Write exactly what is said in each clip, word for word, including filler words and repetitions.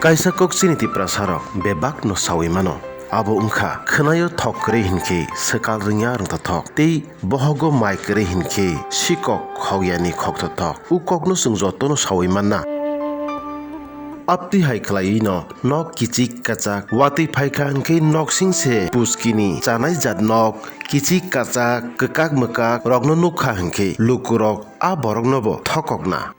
Kaisa kok chini Tiprasarok bebakno saui mano. Abo wngkha, khwnaio thok kwrwi hinkhe swkal rwngya rwngthothok, tei bohogo mai kwrwi hinkhe sikok khokyani khokthothok. O kokno chwng jotono saui manna. Abtwi hai khlaiwino nok kichik kachak watwi phaikha hinkhe noksing se puskini chanai jat nok kichik kachak kwkak mwkak rokno nukha hinkhe lukurok a boroknobo thokokna.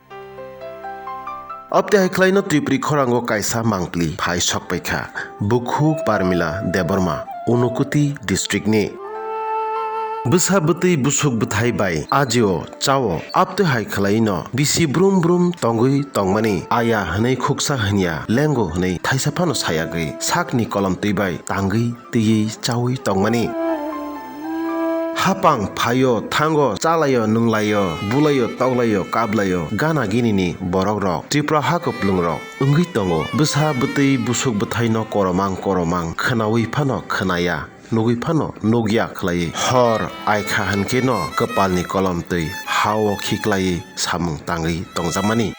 Abtwi hai khlaino Tripuri khorango kaisa mangpli phai sokpaikha, bukhuk Parmila Debbarma, Unukuti district ni. Bwsa bwtwi busuk bwthai bai ajio chao, abtwi hai khlaino bisi brum brum tongwi tongmani, aya hwnwi khuksa hwnya, lengo hwnwi thaisa phano sayagwi sakni kolom twi bai tangwi twiwi chaui tongmani. Hapang phaio, thango, chalaio, nunglaio, bulaio, toklaio, kablaio, gana ginini borokrok, Tripura ha kwplwngrok wngwi tongo. Bwsa bwtwi busuk bwthaino koromang koromang khwnaui phano khwnaya, nugwi phano nugya khlaiwi. Hor aikha hinkheno kwpalni kolom twi ha-o khiklaiwi samung tangwi tongjakmani.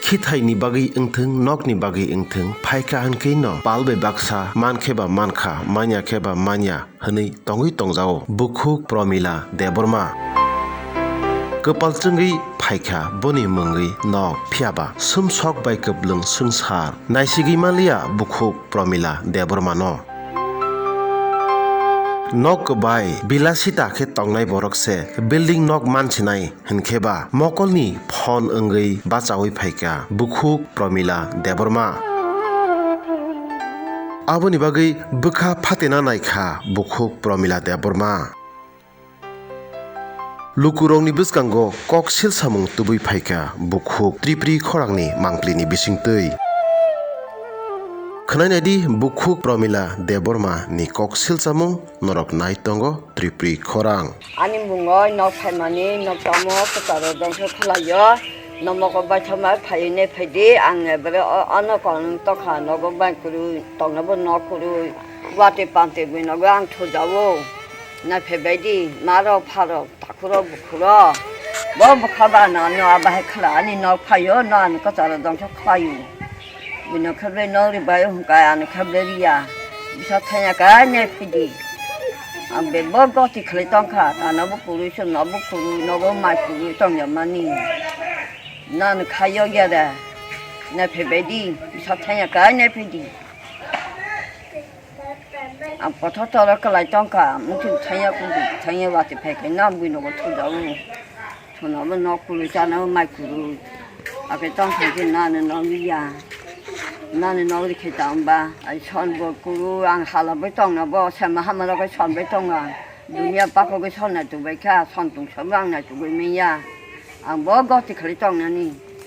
Khithaini bagwi wngthwng, nokni bagwi wngthwng, phaikha hinkheno pal bai baksa, mankhe ba mankha, manya khe ba manya hwnwi tongwi tongjago bukhuk Promila Debbarma. Kwpal chwngwi phaikha boni mungwi nok, phiyaba sumsok bai kwplwng swngchar naisigwi manliya bukhuk Promila Debbarmano. Nok kwbai bilasita khe tongnai borok se building nok mansinai hinkhe ba mokolni phone wngwi bachaui phaikha bukhuk Promila Debbarma. Aboni bagwi bwkha phatena naikha bukhuk Promila Debbarma. Lukurokni bwskango kok silsamung tubui phaikha bukhuk Tripuri khorangni mangplini bisingtwi. Khwnai naidi bukhuk Promila Debbarma ni kok silsamung norok nai tongo Tripuri khorang. Ani mungoi nok phaimani nok tamo kwcharo jongkhe khwlaio. Nomoko baithoma phaiwi ne phaidi ang ebere o-, ano kong tokha nogo bai kwrwi tongnabo nok kwrwi. Watwi pantwi bwinogo ang thujago. Naiphebaidi, marok, pharok, takhurok, bukhurok. Bo bwkha ba no, no, abo hai khala ani nok phaio, no ani kwcharo jongkhe khlaio. Bwino kheble nok ribaio hwnkhai, ano kheble riya. Bisa thanya kai ne phidi. Ang bebo goti khlai tongkha, ano bo kwrwi, chwngno bo kwrwi, nogo mai kwrwi tongya mani. No ani khaio ya de. Naiphebaidi, bisa thanya kai ne phidi. Ang pothor toro kwlai tongkha, muchung thangya kudu thangya watwi phai khe no bwinogo thujago. Thunabo nok kwrwi chanabo mai kwrwi. Ake tongthai khe nani nok ya. Nani nok rikhe tangba. Ai son bo kwrwi ang halabwi tongna bo sema hamarok son bai tonga. Dunia pakogwi son naitugbai kha, son tungsabo ang naitugwi manya. Ang bo goti khlai tongnani.